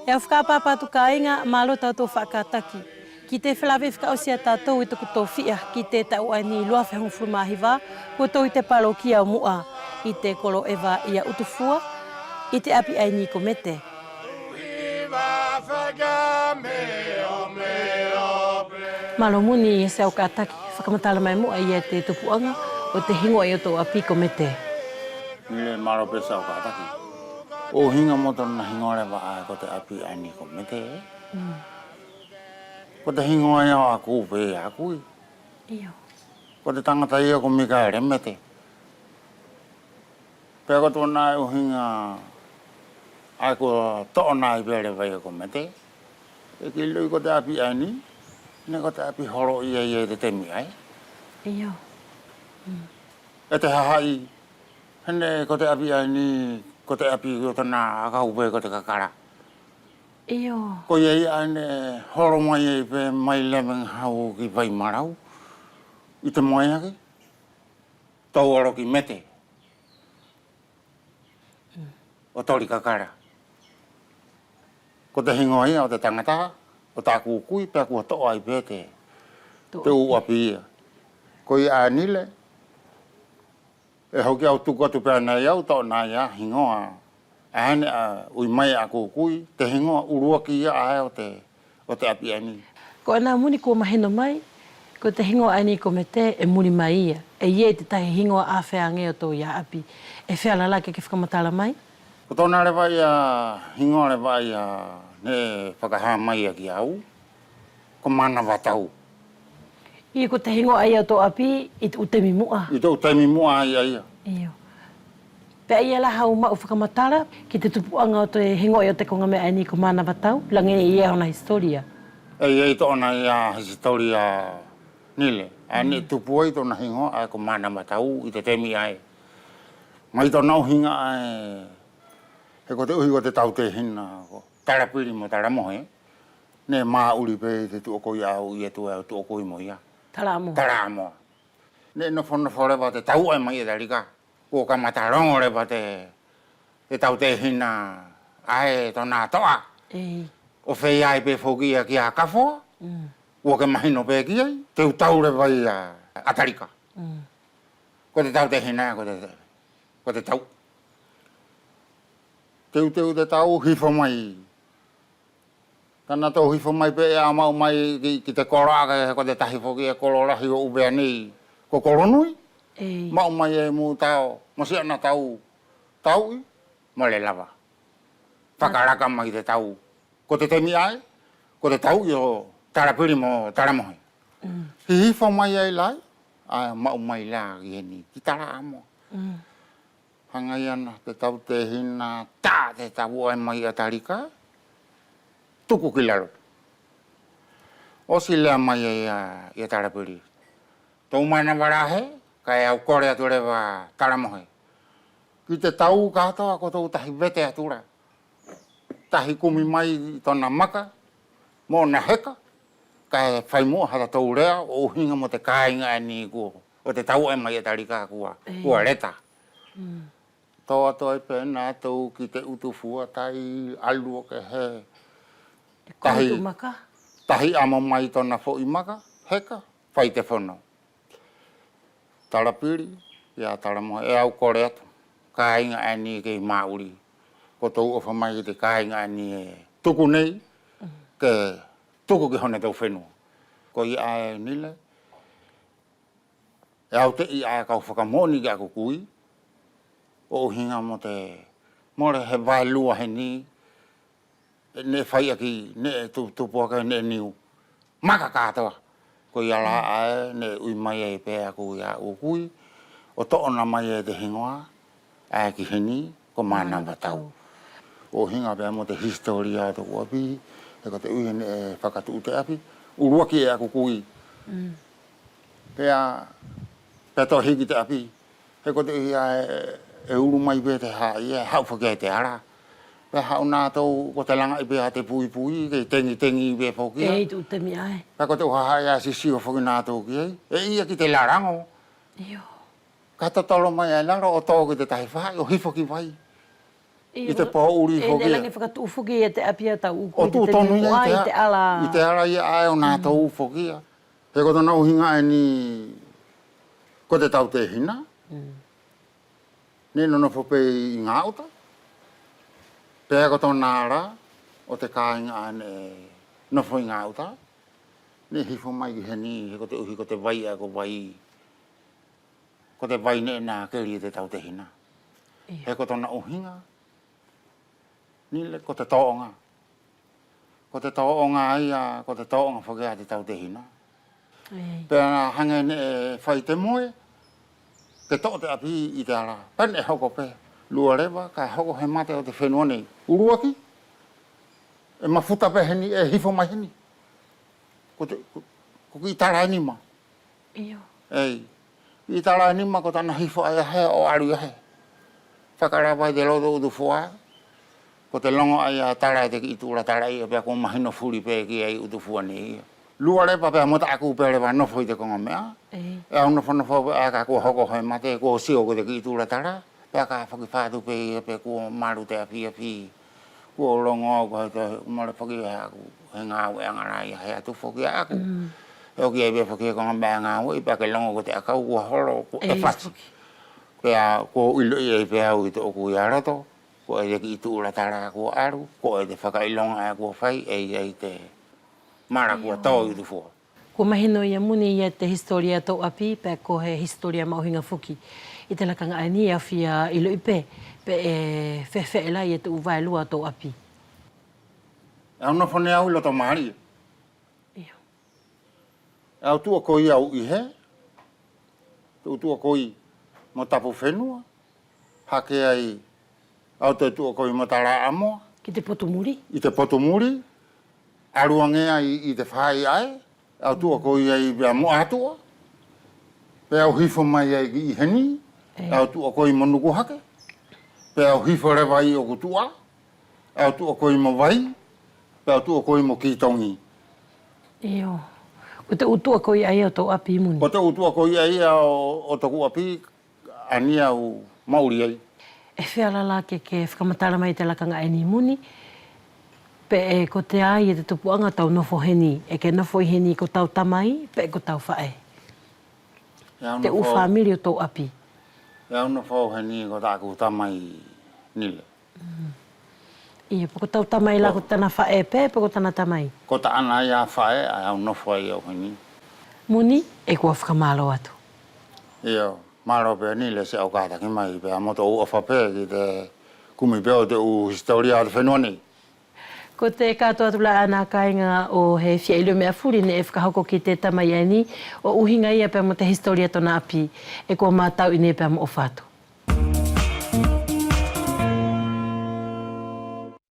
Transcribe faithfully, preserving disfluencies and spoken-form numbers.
ʻE au fakaʻapaʻapa atu kāiga, mālō tatou fakakātaki ki te felaveʻi fakaʻosi a tatou ʻi toku tofiʻa ki te taʻu ʻaeni lua afe hogofulu ma hiva, kua tou ʻi te palokia ʻo Muʻa ʻi te kolo ʻeva ia Utufua ʻi te ʻapi ʻaeni ko Mete. Mālō moni siʻau kātaki, fakamatala mai muʻa ia te tupuʻaga ʻo te higoa ia ʻo tou ʻapi ko Mete. Nile, mālō pe siʻau kātaki. ʻUhiga mo tona higoa leva ʻae ko te ʻapi ʻaeni ko Mete. Mm. Ko te higoa ia ʻo ʻaku pe ʻaku ʻi. Io. Ko te tagata ia ko Mikaele Mete. Pea ko tona ʻuhiga ʻae kua toʻo nai pe leva ia ko Mete. ʻE ki loi ko te ʻapi ʻaeni, neʻe ko te ʻapi holo ia ia ʻi te temi ʻae. Io. Mm. ʻE te hahaʻi, he neʻe ko te ʻapi ʻaeni, ko te ʻapi ʻo tona ʻakau pe ko te kakala. Io. Koia ia ʻae neʻe holo mai ai pe mai Lemenghau ki Vaimalau ʻi te moeaki, tou olo ki Mete ʻo toli kakala. Ko te higoa ia ʻo te tagata ʻo taku kui, pea kua toʻo ai pe te, te ʻu ʻapi ia. Koia ʻae Nile, ʻe hoki au tuku atu pe ʻaeni au toʻo nai ia higoa. ʻAe neʻe ui mai ʻaku kui, te higoa ʻuluaki ia ʻae ʻo te, ʻo te ʻapi ʻaeni. Ko ʻena muli kua mahino mai, ko te higoa ʻaeni ko Mete ʻe muli mai ia. ʻE ʻi ai te tahi higoa ʻae feage ʻo tou ia ʻapi. ʻE feala la ke ke fakamatala mai? Ko tona leva ia higoa leva ia neʻe fakahā mai ia kia au, ko Manavatau. Ia ko te higoa ia ʻo tou ʻapi ʻi te ʻu temi muʻa. ʻI te ʻu temi muʻa ia ia. Io. Pea ʻe ʻi ai la hau maʻu fakamatala ki te tupuʻaga ʻo te higoa ia ʻo te koga meʻa ʻaeni ko Manavatau, lagea ia ʻi ai hona hisitolia. ʻE ʻi ai tona ia hisitolia Nile, ʻae neʻe tupu ai tona higoa ʻae ko Manavatau ʻi te temi ʻae. Mai tona ʻuhiga ʻae, he ko te ʻuhi ko te tautehina ko Talapili mo Talamohe, neʻe maʻuli pe ʻi te tuʻakoi ʻae ʻe ui atu au tuʻakoi mo ia. Talaʻamoa. Talaʻamoa. Neʻe nofonofo leva te tau ʻae mai ʻAtalika, kua kamata logo leva te, te tautehina ʻae tona toʻa. Ei. ʻO feia ai pe foki ia kia Kafoa, mm, kua ke mahino pe ki ai, teuteu leva ia ʻAtalika. Mm. Ko te tautehina ko te, ko te tau. Teuteu te tau, hifo mai. Tanatou hifo mai pe ʻe au maʻu mai ki, ki te kolo ake, ko te tahi foki ʻe kolo lahi ʻo ʻUvea nei, ko Kolonui. Ei. Maʻu mai e Mutao mo siʻana tau, Tauʻi mo Lelava. Fakalaka mai te tau. Ko te temi ʻae, ko te tau ʻo Talapili mo Talamohe. Mm. Hihifo mai ai la, ʻae maʻu mai la ki heni, ki Talaʻamoa. Mm. Hagai ana te tautehina, ta te tau ʻae mai ʻAtalika, tuku ki lalo. ʻOsi lea mai ia, ia Talapili. Tou manava la he, kaʻe au kole atu leva Talamohe. Ki te tau katoa ko tou tahi vete atu la. Tahi kumi mai ʻi tona maka, mo ʻona heka, kaʻe fai muʻa hatatou lea ʻo ʻuhiga mo te kaiga ʻaeni ko, ʻo te tau ʻae mai ʻAtalika kua, ei, kua leta. Mm. Toʻa atu ai pe natou ki te Utufua tai alu ake he. Tahi, tahi amo mai tona foʻi maka, heka, fai te fono. Talapili, ia Talamohe, ʻe au kole atu. Kaiga ʻaeni kei maʻuli. Ko tou ʻofa mai ki te kaiga ʻaeni ʻe tuku nei, ke tuku ki hona tou fenua. Koia ʻae Nile, ʻe au teʻi ʻae kau fakamoʻoni ki ʻaku kui, ʻo ʻuhiga mo te mole he vaelua heni, neʻe fai ʻaki, neʻe tu, tupu ake neʻe niu. Maka katoa. Koia la ʻae neʻe ui mai ai pe ʻaku ia ʻu kui, ʻo toʻo na mai ai te higoa ʻae ki heni ko Manavatau. Manavatau. ʻO ʻuhiga pea mo te hisitolia ʻo toku ʻapi, he ko te ʻuhi neʻe fakatuʻu te ʻapi, ʻuluaki e ʻaku kui. Mm. Pea, pea toe hiki te ʻapi. He ko te ʻuhi ʻae, ʻe ulu mai pe te hahaʻi, ʻe haʻu foki ai te ala. Pea haʻu natou ko te lagaʻi pe ʻa te puipui, kei tegitegi pe foki. Ei, tuʻu temi ʻae. Pea ko te ʻu hahaʻi ʻae sisio foki natou ki ai. ʻE ia ki te lalago. Io. Kaʻe totolo mai ai lalo ʻo to ki te tahi faʻahi ʻo hifo ki vai. ʻI te poʻuli foki ia. Neʻe lagi fakatuʻu foki ia te ʻapi ʻa tau ʻu kui ʻo tuʻu tonu ia ʻi te ala. ʻI te ala ia ʻae ʻo natou foki ia. He ko tona ʻuhiga ʻaeni ko te tautehina. Neʻe nonofo pe ʻi gaʻuta. Pea ko tona ala ʻo te kaiga ʻae neʻe nofo ʻi gaʻuta. Neʻe hifo mai ki heni, he koteʻuhi ko te vai ʻae ko vai. Ko te vai neʻe nakeli e te tautehina. He ko tona ʻuhiga. Nile ko te toʻoga. Ko te toʻoga ia, ko te toʻoga foki ʻa te tautehina. Pea hage neʻe fai te moe, ke toʻo te ʻapi ʻi te ala. Pea neʻe hoko pe, lua leva, kaʻe hoko he mate ʻo te fenua nei. ʻUluaki, ʻe mafuta pe heni, ʻe hifo mai heni. Ko te, ko, ko kiʻi tala ʻe nima. Io. Ei. Kiʻi tala ʻe nima ko tana hifo ʻaia he ʻo alu ia he. Fakalava ʻi te loto ʻUtufua. Ko te logo ʻaia tala ʻe te kiʻi tuʻula tala ia pea kua mahino fuli pe ki ai ʻUtufua nei ia. Lua leva pea mo taku pe leva nofo ʻi te koga meʻa. Ei. ʻE au nofonofo pe ʻae kaʻe kua hoko he mate kua sio ko te kiʻi tuʻula tala. Pea ka faki fatu pe ia pe kua malu te afiafi. Kua logo au ko he toe mole faki he aku he gaueʻaga la ia he atu foki ia aku. He oki ai pe faki he koga meʻa gaueʻi pea ke logo ko te ʻakau kua holo ko e fasi. Pea kua iloʻi ai pe au ʻi toku ia loto ko e te kiʻi tuʻula tala kua alu, ko e te fakailoga ʻae kua fai, ʻe ʻi ai te mala kua to ʻi ʻUtufua. Kua mahino ia Muni ia te hisitolia ʻo tou ʻapi, pea ko he hisitolia maʻuhiga foki. ʻI te lakaga ʻaeni ʻe au fia iloʻi pe, pe ʻe feafeaʻi la ia te ʻu vaelua ʻo tou ʻapi. ʻE au nofo nei au ʻi loto malie. Io. ʻE au tuʻakoi au ʻi he, te ʻu tuʻakoi mo Tapu Fenua. Hake ai au toe tuʻakoi mo Tala ʻAmoa. Ki te potu muli. ʻI te potu muli. Alu age ai ʻi te faʻahi ʻae, au tuʻakoi ai pea mo Atua. Pea au hifo mai ai ki ʻi heni, au tuʻakoi mo Nukuhake. Pea au hifo leva ʻi ʻoku tuʻa, au tuʻakoi mo Vai, pea au tuʻakoi mo Kitogi. Io. Ko te ʻu tuʻakoi ʻaia ʻo tou ʻapi Muni. Ko te ʻu tuʻakoi ʻaia ʻo, ʻo toku ʻapi, ʻaeni au maʻuli ai. ʻE feala la ke, ke fakamatala mai ʻi te lakaga ʻaeni Muni, pe ʻe kotea ia te tupuʻaga ʻo tau nofo heni, ʻe ke nofo ʻi heni ko tau tamai, pe ko tau faʻe. Te ʻu famili ʻo tou ʻapi. ʻE au nofo heni ko taku tamai Nile. Ia, pe ko tau tamai la ko tana faʻe pe, pe ko tana tamai. Ko tana ia faʻe, ʻae au nofo ai au heni. Muni, ʻe kua fakamalo atu. Io, malo pe Nile siʻau kataki mai pea mo tou ʻofa pe ki te kumi pe ʻo te ʻu hisitolia ʻo te fenua nei. Ko te katoa atu la ʻaena kaiga ʻo he fia iloʻi meʻa fuli neʻe fakahoko ki te tamai ʻaeni, ʻo ʻuhiga ia pea mo te hisitolia ʻo tona ʻapi, ʻe kua matau ʻi henī pea mo ʻofa atu.